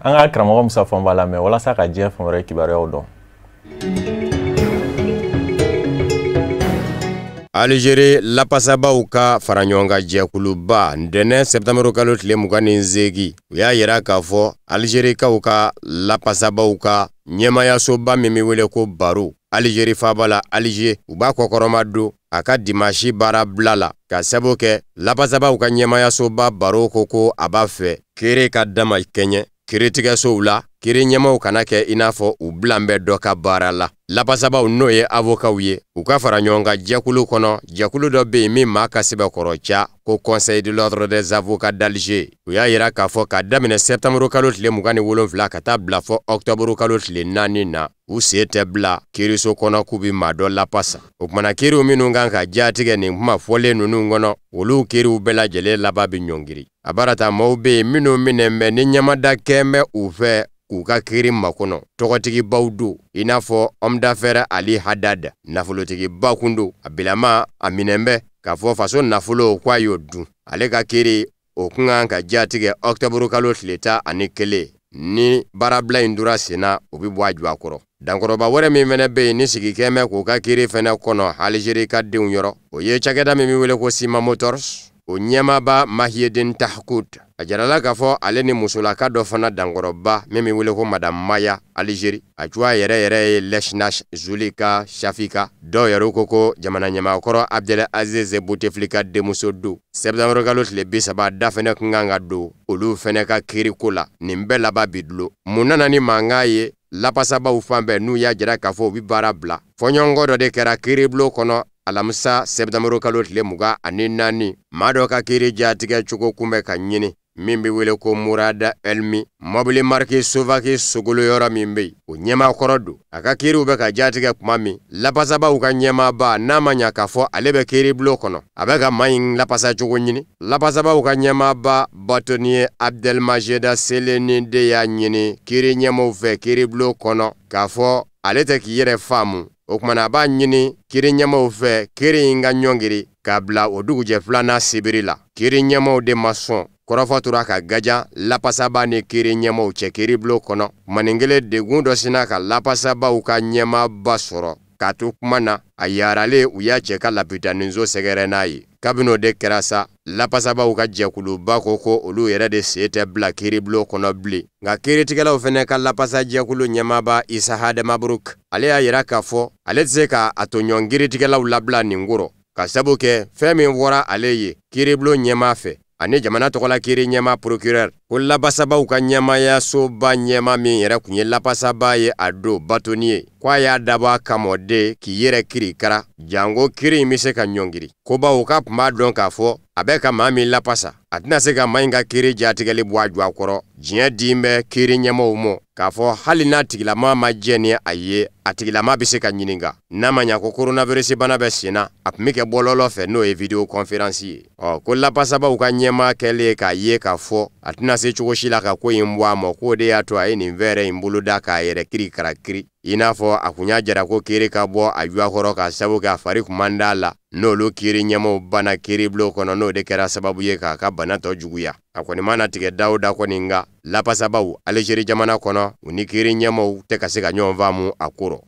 An ka karamɔgɔ Musa Fɔnba lamɛn walasa ka diɲɛ fan wɛrɛ kibaruyaw dɔn. Algérie lapasabaw ka faraɲɔgɔnkan jɛkuluba ntɛnɛn sɛptanburu kalo tile 28, u y'a yira k'a fɔ Algérikaw ka lapasabaw ka ɲɛmayasoba min bɛ wele ko Baro Algérie faaba la Alger, u b'a kɔkɔrɔma don a ka dimanche baara bila la ka sabu kɛ lapasabaw ka ɲɛmayasoba Baro ko a b'a fɛ kere ka dama kɛɲɛ kiiritigɛsow la, kiiri ɲɛmaw kana kɛ i n'a fɔ u bilan bɛ dɔ ka baara la. Lapasabaw n'o ye avokaw ye, u ka fara ɲɔgɔn kan jɛkulu kɔnɔ, jɛkulu dɔ bɛ yen min maa ka sɛbɛkɔrɔ ca ko Conseil de l'ordre des avocats d'Alger. U y'a yira k'a fɔ k'a daminɛ sɛptanburu kalo tile 27 ka taa bila fɔ ɔkutɔburu kalo tile 4 na, u sen tɛ bila kiiriso kɔnɔ k'u bɛ maa dɔ lapasa. O kumana kiiriw minnu kan ka jatigɛ nin kuma fɔlen ninnu kɔnɔ, olu kiiriw bɛɛ lajɛlen laban bɛ ɲɔngiri. A baara ta maaw bɛ yen minnu minɛ bɛ ni ɲɛmada kɛn bɛ u fɛ k'u ka kiiri makɔnɔ. Tɔgɔtigibaw don i n'a fɔ homme d'affaires Ali Haddad, nafolotigiba kun don, a bilama a minɛn bɛ k'a fɔ faso nafolo k'a y'o dun. Ale ka kiiri o kun kan ka jatigɛ ɔkutɔburu kalo tile 11, ni baarabila in dora sen na, o bɛ bɔ a jɔ a kɔrɔ. Dankɔrɔba wɛrɛ min fɛnɛ bɛ yen ni sigi kɛn bɛ k'o ka kiiri fɛnɛ kɔnɔ Algérie ka denw yɔrɔ, o ye cakɛda min bɛ wele ko Sima Motors, o ɲɛmaaba Mahiyedin Tahkout. A jarala k'a fɔ ale ni musolaka dɔ fana dankɔrɔba min bɛ wele ko Madame Maya Algérie, a cogoya yɛrɛ yɛrɛ ye Lechnash Zulika Shafika. Dɔw yɛrɛ ko jamana ɲɛmaakɔrɔ Abdel Aziz Bouteflika denmuso don. Sɛptanburu kalo tile 30 da fɛnɛ kun kan ka don olu fɛnɛ ka kiiriko la. Nin bɛɛ laban bi dulon. Mun nana ni mankan ye lapasabaw fan bɛɛ n'u y'a jira k'a fɔ u bɛ baara bila? Fɔɲɔgɔnkɔ dɔ de kɛra kiiribulon kɔnɔ alamisa sɛptanburu kalo tile 24, maa dɔ ka kiiri jatigɛ cogo kun bɛ ka ɲini min bɛ wele ko Murada Elmi, mɔbili mariki Sovaki sogolo yɔrɔ min bɛ yen, o ɲɛmaakɔrɔ don. A ka kiiriw bɛ ka jatigɛ kuma min, lapasabaw ka ɲɛmaaba n'a ma ɲa k'a fɔ ale bɛ kiiribulon kɔnɔ, a bɛ ka maa in lapasa cogo ɲini. Lapasabaw ka ɲɛmaaba bâtonnier Abdelmajeda Seleni de y'a ɲini kiiri ɲɛmaw fɛ kiiribulon kɔnɔ k'a fɔ ale tɛ k'i yɛrɛ faamu. O kumana a b'a ɲini kiiri ɲɛmaw fɛ kiiri in ka ɲɔngiri k'a bila o dugujɛ filanan sibiri la. Kiiri ɲɛmaw de ma sɔn. Kɔrɔfɔ tora ka gajan lapasaba ni kiiri ɲɛmaw cɛ kiiribulon kɔnɔ. Maninkelen degun dɔ sinna ka lapasabaw ka ɲɛmaaba sɔrɔ k'a to kuma na, a yaralen u y'a cɛ ka lapitaninso sɛgɛrɛ n'a ye. Kabini o de kɛra sa, lapasabaw ka jɛkuluba ko olu yɛrɛ de sen tɛ bila kiiribulon kɔnɔ bilen. Nka kiiritigɛlaw fɛnɛ ka lapasajɛkulu ɲɛmaaba Isa Hademabruk, ale y'a yira k'a fɔ ale tɛ se ka a tɔɲɔgɔn kiiritigɛlaw labila nin kɔrɔ, ka sabu kɛ fɛn min fɔra ale ye kiiribulon ɲɛmaa fɛ ani jamana tɔgɔla kiiri ɲɛmaa procureur, ko lapasabaw ka ɲɛmayasoba ɲɛma min yɛrɛ kun ye lapasaba ye a don bâtonnier, k'a y'a dabɔ a kama de k'i yɛrɛ kirikara janko kiiri in bɛ se ka ɲɔngiri. Ko bawo k'a tun b'a dɔn k'a fɔ a bɛ ka maa min lapasa, a tɛna se ka maa in ka kiiri jatigɛli bɔ a jɔ a kɔrɔ. Diɲɛ din bɛ kiiri ɲɛmaw mɔ k'a fɔ hali n'a tigilama ma jɛ ni a ye, a tigilama bɛ se ka ɲininka. N'a ma ɲa ko coronavirus bana bɛ sen na, a tun bɛ kɛ bɔlɔlɔ fɛ n'o ye vidéo conférence ye. Ɔ ko lapasabaw ka ɲɛmaa kɛlen k'a ye k'a fɔ a tɛna se cogo si la ka ko in bɔ a ma, k'o de y'a to a ye nin fɛɛrɛ in boloda k'a yɛrɛ kirikara kiri. I n'a fɔ a kun y'a jira ko kiiri ka bɔ a jɔ a kɔrɔ k'a sababu kɛ a fari kun man d'a la, n'olu kiiri ɲɛmaw banna kiiribulon kɔnɔ, n'o de kɛra sababu ye k'a ka bana tɔ juguya. A kɔni mana tigɛ da o da kɔni, nka lapasabaw Algérie jamana kɔnɔ, u ni kiiri ɲɛmaw tɛ ka se ka ɲɔgɔn faamu a ko rɔ.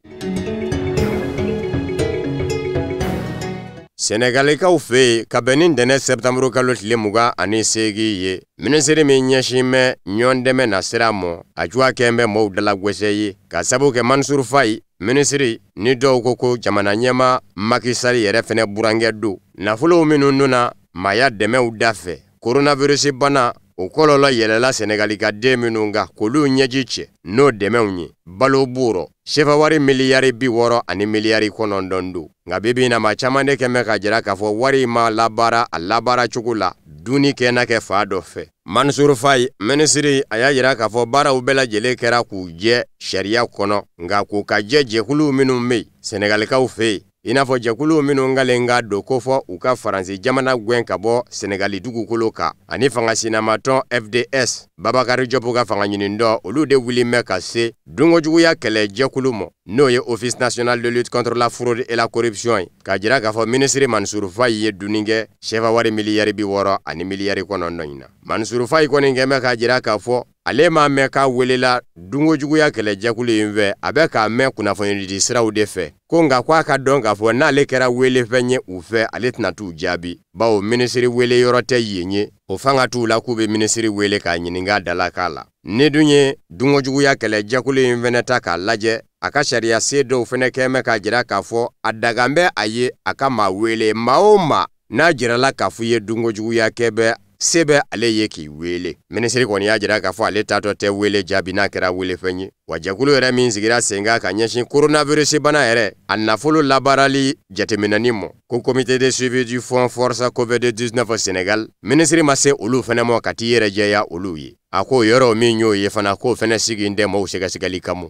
Senegalikaw fɛ yen, ka bɛn ni ntɛnɛn sɛptanburu kalo tile 28 ye, minisiri min ɲɛsin bɛ ɲɔgɔn dɛmɛ na sira mɔ, a cogoya kɛn bɛ maaw dalagwɛsɛ ye, ka sabu kɛ Mansour Faye minisiri ni dɔw ko jamana ɲɛmaa Macky Sall yɛrɛ fɛnɛ burankɛ don. Nafolow minnu donna maaya dɛmɛw da fɛ, coronavirus bana o kɔlɔlɔ yɛlɛla Senegali ka den minnu kan k'olu ɲɛji cɛ n'o dɛmɛw ye, balo b'o rɔ, Sefa wari miliyari 60 ani miliyari 9 don. Nka bi bi in na maa caman de kɛn bɛ k'a jira k'a fɔ wari ma labaara a labaara cogo la, dunni kɛ na kɛ fa dɔ fɛ. Mansour Faye, minisiri, a y'a jira k'a fɔ baaraw bɛɛ lajɛlen kɛra k'u jɛ sariya kɔnɔ, nka k'u ka jɛ jɛkuluw minnu bɛ yen Senegalikaw fɛ yen, i n'a fɔ jɛkuluw minnu ngalen ka don ko fɔ u ka Faransi jamana gɛn ka bɔ Senegali dugukolo kan, ani fanga sinamatɔn FDS, Babakari Jɔpu ka fanga ɲinindɔ, olu de wulilen bɛ ka se dunkojuguya kɛlɛ jɛkulu ma, n'o ye Office national de lutte contre la fraude et la corruption ye, k'a jira k'a fɔ minisiri Mansour Faye ye dunni kɛ sefa wari miliyari 60 ani miliyari 9 in na. Mansour Faye kɔni kɛn bɛ k'a jira k'a fɔ ale m'a mɛn k'a welela dunkojuguya kɛlɛ jɛkulu in fɛ, a bɛ k'a mɛn kunnafonidi siraw de fɛ, ko nka k'a ka dɔn k'a fɔ n'ale kɛra welefɛn ye u fɛ, ale tɛna t'u jaabi, bawo minisiri wele yɔrɔ tɛ yen ye, o fanga t'u la k'u bɛ minisiri wele k'a ɲininka dalakan la. Ni dun ye dunkojuguya kɛlɛ jɛkulu in fɛnɛ ta k'a lajɛ, a ka sariya se dɔw fɛnɛ kɛn bɛ k'a jira k'a fɔ a dagan bɛ a ye a ka maa wele, maa o maa n'a jirala k'a fɔ i ye dunkojuguya kɛ bɛ se bɛ ale ye k'i wele. Minisiri kɔni y'a jira k'a fɔ ale taatɔ tɛ wele jaabi n'a kɛra welefɛn ye. Wa jɛkulu yɛrɛ min sigira sen kan ka ɲɛsin coronavirus bana yɛrɛ a nafolo labaarali jateminɛni ma, ko comité de suivi du fonds force COVID-19 Sénégal, minisiri ma se olu fɛnɛ ma ka t'i yɛrɛ jɛya olu ye. A ko yɔrɔ min y'o ye fana, k'o fɛnɛ sigi tɛ maaw sɛgɛsɛgɛli kama.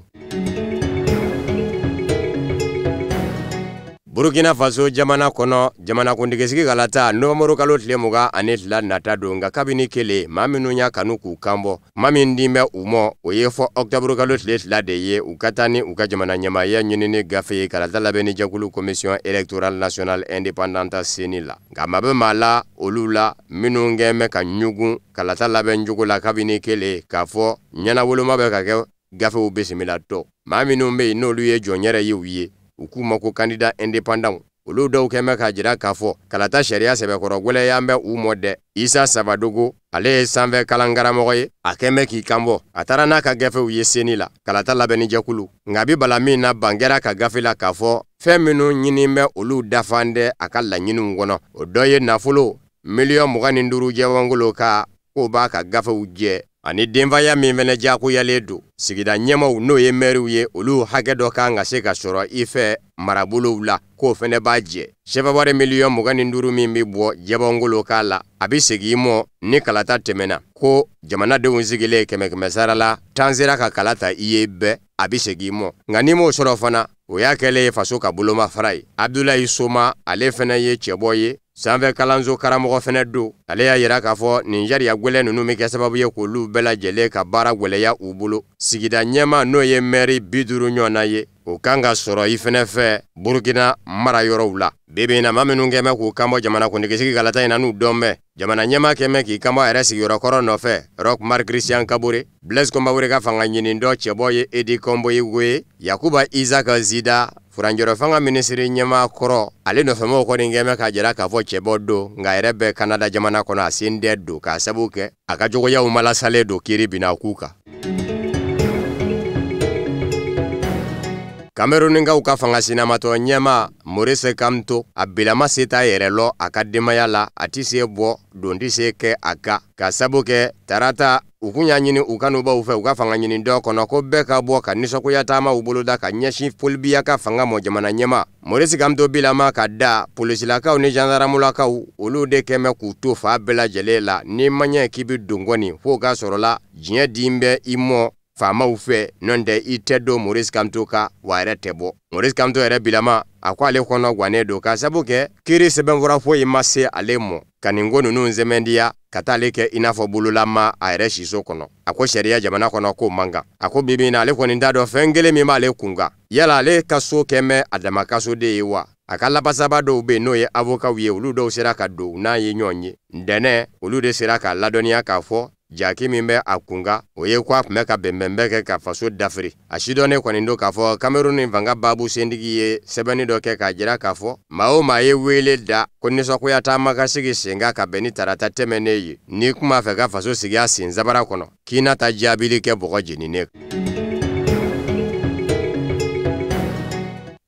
Burkina Faso jamana kɔnɔ, jamanakuntigisigi kalata nɔvɛnburu kalo tile 22 nata don, nka kabini kelen maa minnu y'a kanu k'u kanbɔ, maa min din bɛ u mɔ, o ye fɔ ɔkutɔburu kalo tile 2 de ye, u ka taa ni u ka jamana ɲɛmaaya ɲinini gafe ye kalata labɛnni jɛkulu commission électorale nationale indépendante CENI la. Nka maa bɛ maa la olu la minnu kɛn bɛ ka ɲugun kalata labɛn cogo la kabini kelen, k'a fɔ ɲɛnawoloma bɛ ka kɛ gafew bisimila tɔ. Maa minnu bɛ yen n'olu ye jɔn yɛrɛ ye u ye, u k'u ma ko candidat indépendant, olu dɔw kɛn bɛ k'a jira k'a fɔ kalata sariya sɛbɛkɔrɔ gwɛlɛya bɛ u mɔ dɛ. Isa Sabadogo, ale ye sanfɛ kalankaramɔgɔ ye, a kɛn bɛ k'i kanbɔ, a taara n'a ka gafew ye CENI la kalata labɛnni jɛkulu. Nka a bɛ bala min na, ban kɛra ka gafe la k'a fɔ fɛn minnu ɲini bɛ olu dafan dɛ a ka laɲiniw kɔnɔ, o dɔ ye nafolo miliyɔn 25 jɛwangolo ka k'o b'a ka gafew jɛ, ani denfaya min fɛnɛ diyagoyalen don sigida ɲɛmaw n'o ye mɛriw ye, olu hakɛ dɔ kan ka se ka sɔrɔ i fɛ marabolow la, k'o fɛnɛ b'a jɛ. Sefa wari miliyɔn 25 min bɛ bɔ jɛbɔngolo k'a la, a bɛ segin i mɔ ni kalata tɛmɛna, ko jamanadenw sigilen 100 sara la 10 sera ka kala ta i ye bɛɛ, a bɛ segin i mɔ. Nka n'i m'o sɔrɔ fana, o y'a kɛlen ye faso ka bolomafara ye. Abdoulaye Soma, ale fɛnɛ ye cɛbɔ ye, sanfɛ kalanso karamɔgɔ fɛnɛ don. Ale y'a yira k'a fɔ nin sariya gwɛlɛn ninnu bɛ kɛ sababu ye k'olu bɛɛ lajɛlen ka baara gwɛlɛya u bolo. Sigida ɲɛmaa n'o ye mɛri 50 ɲɔgɔnna ye, o kan ka sɔrɔ i fɛnɛ fɛ Burukina mara yɔrɔw la. Bi bi in na, maa minnu kɛn bɛ k'u kanbɔ jamanakuntigisigi kalata in na n'u dɔn bɛ, jamana ɲɛmaa kɛn bɛ k'i kanbɔ a yɛrɛ sigiyɔrɔ kɔrɔ nɔfɛ, Roch Marc Christian Kabore, Blaise Compaoré ka fanga ɲinindɔ cɛbɔ ye Edi Komboigo ye, Yakuba Isaac Zida, furancɛrɔ fanga minisiri ɲɛmaa kɔrɔ, ale nɔfɛmɔgɔw kɔni kɛn bɛ k'a jira k'a fɔ cɛbɔ don, nka a yɛrɛ bɛ Kanada jamana kɔnɔ, a sen tɛ don k'a sababu kɛ a ka jogoyaw malasalen don kiiri binna k'u kan. Kamerunikaw ka fanga sinamatɔ ɲɛmaa Maurice Kamto, a bilama se t'a yɛrɛ lɔ a ka denbaya la, a tɛ se bɔ, don tɛ se kɛ a kan, k'a sabu kɛ tarata u kun y'a ɲini u kanubaw fɛ u ka fanga ɲini dɔ kɔnɔ ko bɛɛ ka bɔ ka nisɔngoya taamaw boloda ka ɲɛsin Paul Biya ka fanga mɔ jamana ɲɛmaa. Maurice Kamto bilama ka da polisilakaw ni gendarmulakaw, olu de kɛn bɛ k'u to fa bɛɛ lajɛlen la, n'i ma ɲɛ k'i bɛ don kɔni f'o ka sɔrɔ la diɲɛ din bɛ i mɔ faamaw fɛ, n'o tɛ i tɛ don Maurice Kamto ka, wa yɛrɛ tɛ bɔ. Maurice Kamto yɛrɛ bilama, a ko ale kɔnɔ gannen don k'a sabu kɛ kiiri sɛbɛnfura foyi ma se ale mɔ ka nin ko ninnu sɛmɛndiya ka t'ale kɛ i n'a fɔ bololama a yɛrɛ siso kɔnɔ. A ko sariya jamana kɔnɔ k'o man kan. A ko bi bi in na ale kɔni t'a dɔn fɛn kelen min b'ale kun kan. Yala ale ka so kɛn bɛ a dama kaso de ye wa? A ka labasaba dɔw bɛ yen n'o ye avokaw ye, olu dɔw sera ka don n'a ye ɲɔgɔn ye. Ntɛnɛn, olu de sera k'a ladɔnniya k'a fɔ jaki min bɛ a kun kan, o ye ko a tun bɛ ka bɛnbɛnbɛn kɛ ka faso dafiri. A sidɔnnen kɔni don k'a fɔ Cameroun ni fanga baabu sentigi ye sɛbɛnni dɔ kɛ k'a jira k'a fɔ maa o maa ye wele da ko nisɔngoya taama ka sigi sen kan ka bɛn ni tarata tɛmɛnen ye, n'i kun b'a fɛ ka faso sigi a sen sabara kɔnɔ, k'i n'a ta jaabili kɛ bɔgɔ jeninen.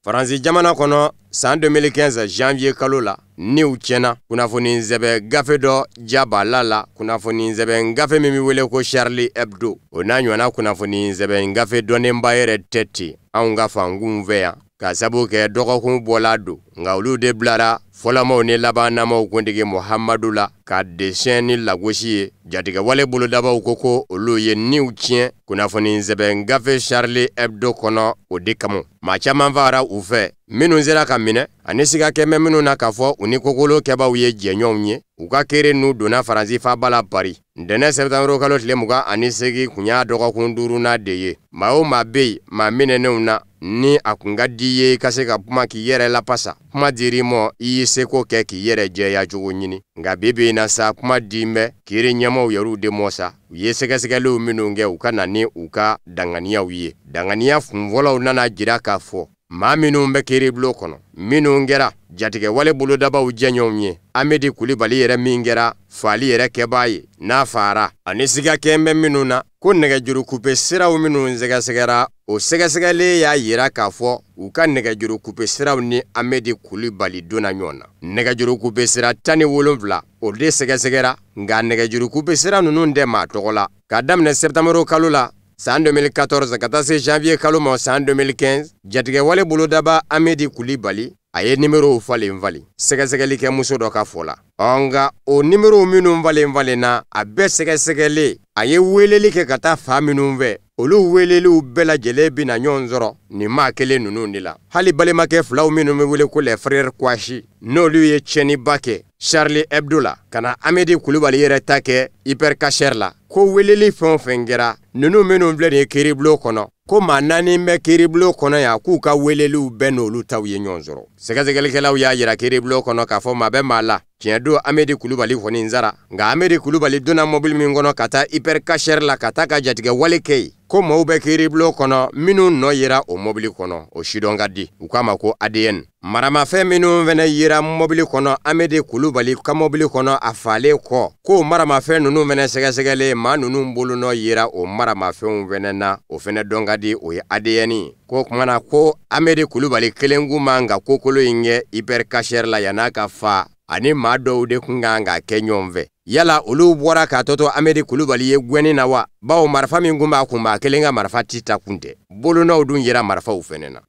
Faransi jamana kɔnɔ, san 2015 janvier kalo la, niw tiɲɛna kunnafoni sɛbɛn gafe dɔ jabala la, kunnafoni sɛbɛn gafe min bɛ wele ko Charlie Hebdo. O n'a ɲɔgɔnna kunnafoni sɛbɛn gafe dɔnnenba yɛrɛ tɛ ten anw ka fankunw fɛ yan, ka sabu kɛ dɔgɔkun bɔla don, nka olu de bilara fɔlɔmaw ni labannamaw kuntigi Muhamadu la ka desɛn ni lagosi ye. Jatigɛwale bolodabaw ko olu ye niw tiɲɛ kunnafoni sɛbɛn gafe Charlie Hebdo kɔnɔ. O de kama maa caman fagara u fɛ, minnu sera ka minɛ ani siga kɛmɛ minnu na k'a fɔ u ni kokolo kɛbaaw ye jɛɲɔgɔnw ye. U ka kere n'u donna Faransi faaba la Paris ntɛnɛn sɛtanburu kalo tile 28 kun y'a dɔgɔkun 5nan de ye. Maa o maa bɛ yen maa minɛnenw na, ni a kun ka di i ye i ka se ka kuma k'i yɛrɛ lapasa, kuma dir'i ma i y'i seko kɛ k'i yɛrɛ jɛya cogo ɲini. Nka bi bi in na sa, kuma di bɛ kiiri ɲɛmaaw yɛrɛw de mɔ sa. U ye sɛgɛsɛgɛliw minnu kɛ, u ka na ni u ka danganiyaw ye. Danganiya kunfɔlɔw nana jira k'a fɔ maa minnu bɛ kiiribulon kɔnɔ, minnu kɛra jatigɛwale bolodabaw jɛɲɔgɔnw ye, Amedi Kulibali yɛrɛ min kɛra faali yɛrɛ kɛbaa ye n'a faara, ani siga kɛn bɛ minnu na ko nɛgɛjuru kupe siraw minnu sɛgɛsɛgɛra, o sɛgɛsɛgɛlen y'a jira k'a fɔ u ka nɛgɛjuru kupe siraw ni Amedi Kulibali donna ɲɔgɔn na. Nɛgɛjuru kupe sira 17 o de sɛgɛsɛgɛra, nka nɛgɛjuru kupe sira ninnu tɛ maa tɔgɔ la. K'a daminɛ sɛtanburu kalo la san 2014 ka taa se janvier kalo ma san 2015, jatigɛwale bolodaba Amedi Kulibali a ye nimerow falen falen sɛgɛsɛgɛlikɛ muso dɔ ka fɔ la. Ɔ nka o nimerow minnu falen falenna, a bɛɛ sɛgɛsɛgɛlen, a ye weleli kɛ ka taa fa minnu fɛ, olu weleliw bɛɛ lajɛlen bɛna ɲɔgɔn sɔrɔ nin maa kelen ninnu de la. Hali balimakɛ filaw minnu bɛ wele ko les frères Kouachi, n'olu ye tiɲɛniba kɛ Charlie Hebdo la, ka na Amedi Kulibali yɛrɛ ta kɛ Hyper Cacher la, ko weleli fɛn o fɛn kɛra, ninnu minnu filɛ nin ye kiiribulon kɔnɔ, ko maa 4 bɛ kiiribulon kɔnɔ yan k'u ka weleliw bɛɛ n'olu taw ye ɲɔgɔn sɔrɔ. Sɛgɛsɛgɛlikɛlaw y'a jira kiiribulon kɔnɔ k'a fɔ maa bɛ maa la, tiɲɛ don Amedi Kulibali kɔni sara, nka Amedi Kulibali donna mobili min kɔnɔ ka taa Hyper Cacher la ka taa ka jatigɛ wale kɛ yen, ko maaw bɛ kiiribulon kɔnɔ minnu nɔ yera o mobili kɔnɔ, o sidɔn ka di, u k'a ma ko ADN. Maramafɛn minnu fana yera mobili kɔnɔ Amedi Kulibali ka mobili kɔnɔ a falen kɔ, k'o maramafɛn ninnu fana sɛgɛsɛgɛlen, maa ninnu bolonɔ yera o maramafɛnw fana na, o fana dɔn ka di, o ye ADN ye. Ko kuma na ko Amedi Kulibali kelen kun man ka kokolo in kɛ Hyper Cacher la yann'a ka fa, ani maa dɔw de kun kan ka kɛ ɲɔgɔn fɛ. Yala olu bɔra k'a tɔ to Amedi Kulibali ye gɛnni na wa? Bawo marifa min kun b'a kun, maa kelen ka marifa ti ta kun tɛ. Bolonɔw dun yera marifaw fɛnɛ na.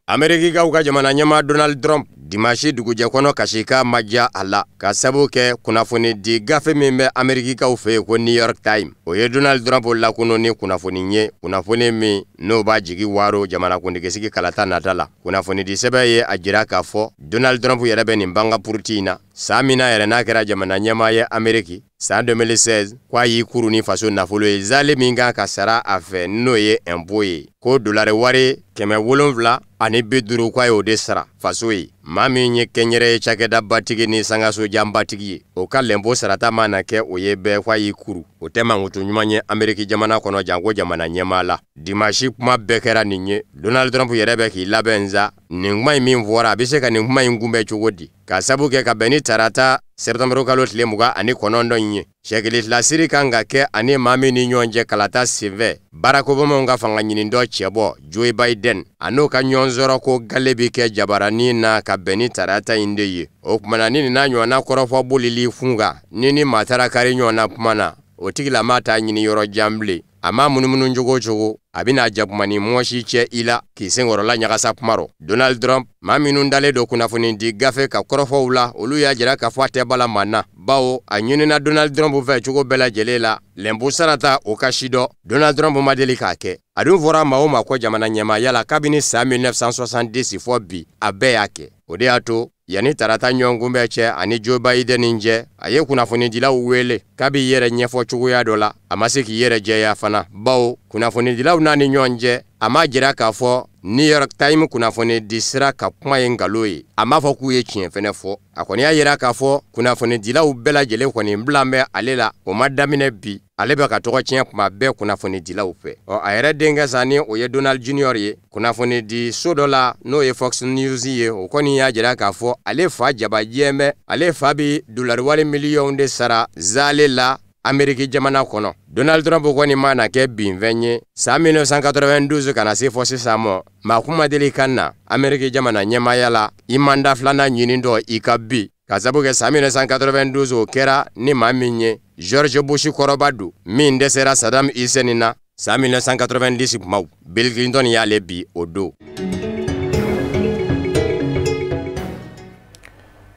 Amerikikaw ka jamana ɲɛmaa Donald Trump dimanche dugujɛ kɔnɔ kasika ma diya a la, ka sabu kɛ kunnafoni di gafe min bɛ Amerikikaw fɛ yen ko New York Times, o ye Donald Trump lakunu ni kunnafoni ye, kunnafoni min n'o b'a jigi waaro jamanakuntigisigi kalata nata la. Kunnafoni di sɛbɛn ye a jira k'a fɔ Donald Trump yɛrɛ bɛ nin banga puruti in na san min na yɛrɛ n'a kɛra jamana ɲɛmaa ye Ameriki san 2016, k'a y'i kuru ni faso nafolo ye zale min kan ka sara a fɛ n'o ye impôt ye, ko dolari wari 750 k'a y'o de sara faso ye. Maa min ye kɛnyɛrɛye cakɛdabatigi ni sangasojanbatigi ye, o ka lɛnpo sarata mana kɛ o ye bɛɛ k'a y'i kuru, o tɛ mankutu ɲuman ye Ameriki jamana kɔnɔ, janko jamana ɲɛmaa la. Dimanche kuma bɛɛ kɛra nin ye. Donald Trump yɛrɛ bɛ k'i labɛn sa, nin kuma in min fɔra, a bɛ se ka nin kuma in kunbɛn cogo di? Ka sabu kɛ ka bɛn ni tarata sɛtanburu kalo tile 29 in ye, sɛkili tilasiri kan ka kɛ ani maa min ni ɲɔgɔn cɛ kalata senfɛ, Barack Obama ka fanga ɲini dɔ cɛbɔ Joe Biden a n'o ka ɲɔgɔn sɔrɔ ko gale bi kɛ jabaranin na ka bɛn ni tarata in de ye. O kumana ni nin n'a ɲɔgɔnna kɔrɔfɔ bolili fun kan, ni maa taara kari ɲɔgɔn na kuma na, o tigilamaa t'a ɲini yɔrɔ jan bilen. A ma munumunu cogo o cogo, a bɛna jakuma ni mɔsi cɛ i la k'i senkɔrɔla ɲagasa kuma rɔ. Donald Trump, maa minnu dalen don kunnafoni di gafe ka kɔrɔfɔw la, olu y'a jira k'a fɔ a tɛ bala maa na, bawo a ɲinina Donald Trump fɛ cogo bɛɛ lajɛlen la, lɛnpo sarata o ka si dɔn. Donald Trump ma deli k'a kɛ. A dun fɔra maa o maa kɔ jamana ɲɛmaaya la kabini san 1970 fɔ bi, a bɛɛ y'a kɛ. O de y'a to yanni tarata ɲɔgɔnkunbɛn cɛ ani Joe Biden cɛ, a ye kunnafonidilaw wele k'a b'i yɛrɛ ɲɛfɔ cogoya dɔ la, a ma se k'i yɛrɛ jɛya fana, bawo kunnafonidilaw n'a ni ɲɔgɔn cɛ, a m'a jira k'a fɔ New York Times kunnafoni di sira ka kuma ye nkalon ye, a m'a fɔ k'u ye tiɲɛ fɛnɛ fɔ. A kɔni y'a jira k'a fɔ kunnafonidilaw bɛɛ lajɛlen kɔni bilan bɛ ale la, o ma daminɛ bi, ale bɛ ka tɔgɔ tiɲɛ kuma bɛɛ kunnafonidilaw fɛ. Ɔ a yɛrɛ denkɛ sa ni o ye Donald Junior ye, kunnafoni di so dɔ la n'o ye Fox News ye, o kɔni y'a jira k'a fɔ ale fa jabajɛ bɛ, ale fa bi dolari wari miliyɔnw de sara zale la Ameriki jamana kɔnɔ. Donald Trump kɔni ma na kɛ binfɛn ye san 1992 ka na se fɔ sisan mɔ, maa kun ma deli ka na Ameriki jamana ɲɛmaaya la i mandat filanan ɲini dɔ i ka bi, ka sabu kɛ san 1992 o kɛra ni maa min ye, George Bush kɔrɔba don min dɛsɛra Saddam Hussein na san 1990 kumaw, Bill Clinton y'ale bi o don.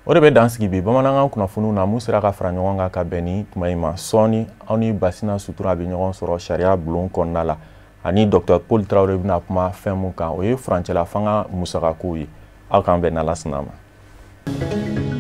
O de bɛ dan sigi bi bamanankan kunnafoniw na mun sera ka fara ɲɔgɔn kan ka bɛn ni tuma in ma. Sɔɔni aw ni Basina Sutura bɛ ɲɔgɔn sɔrɔ sariya bulon kɔnɔna la, ani Dr Paul Traoré bɛna kuma fɛn mun kan, o ye furancɛla fanga musakakow ye. Aw k'an bɛn n'Ala sɔnna ma.